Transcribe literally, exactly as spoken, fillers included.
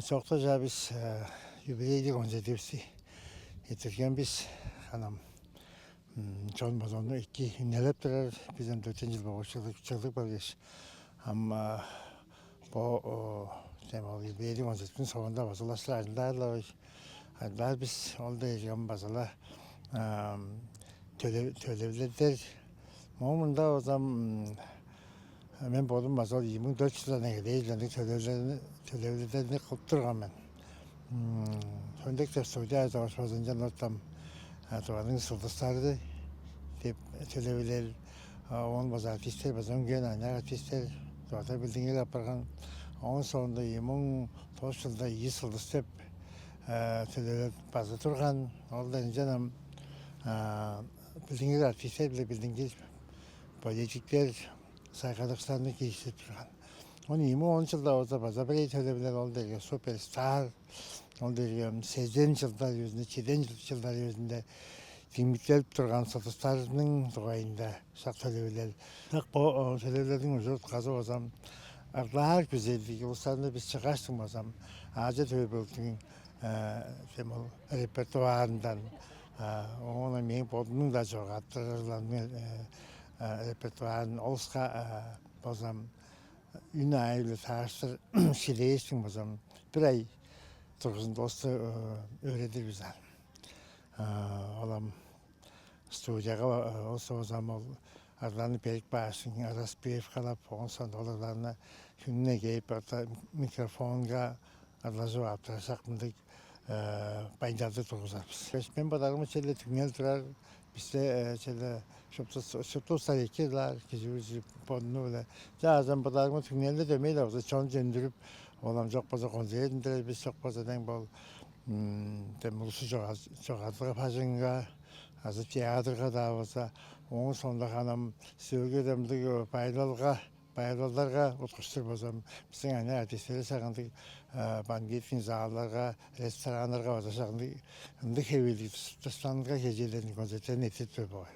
Чокта чаа бис юбилейлиг концертивисти эрттирген бис. Ханам чон база ону эки үнелеп турар. Биз ам дөртен чыл болгаш чыглыг чыглыг баргаш, ам бо тем ол юбилейлиг концерттиң соонда база улаштыр ажылдаар-ла бай. Ажылдаар бис ол дээрге ам база-ла төлевлердер. Моон мында болзам мен бодум база ол ийи муң дөрт чылдан эгелээш ындыг төлевлерни төлевлердерни кылып турган мен. Хөндек деп студияда ошпозунчан оттам тываның сылдыстары деп төлевилел. Оон база артисттер база үнген аныяк артисттер тывада билдингир апарган. Оон соонда ийи муң тос чылда ийи сылдыс деп төлевилел база турган. Ол да ынчан ам билдингир артисттер биле билдингир политиктер сайгадыкчыларны киирип турган. Ону ийи муң он чылда болза база бирээ төлевилел, ол дээрге суперстар, ол дээрге сезен чылдар үезинде, чеден чылдар үезинде диңмиттелип турган сылдыстарның дугайында шак төлевилел. Шак бо төлевилелдиң ужур-утказы болзам, арлаар күзелдиг улустарны бис чыггаштың болзам, Азия төвү бөлүктүң тем ол репертуарындан, оон мээң бодумнуң-даа чогаттырырларның репертуарын олуска болзам, үн аайы-биле таарыштыр шилээштиң болзам, бир ай дургузунда олусту өөредир бис аан. Олам студияга олуска болзам ол арлааны берип кааштың, распевкалап, оон соонда ол арлааны хүнүне кээп орта микрофонга арлажып ап турар шак мындыг байырлалды тургузар бис. Мен бодаарымга черле түңнел турар, бисте черле шупту шупту старикки-лаар, кижи бүрүзү бодуну-биле. Чаазам бодаарымга түңнелде дөмей-ле болза чон чөндүрүп, олам чок болза концертиндирер бис, чок болза дең бол тем улусту чогадылга бажыңга азы театрга-даа болза, оон соонда ханам сөөлгү демдиг байырлалга байырлалдарга уткуштур болзам, бистиң аныяк артисттери шак ындыг банкетный залдарга, рестораннарга база шак ындыг ындыг хевирлиг дыштанылга хеже-лерин, концерттерин эртип тур боор.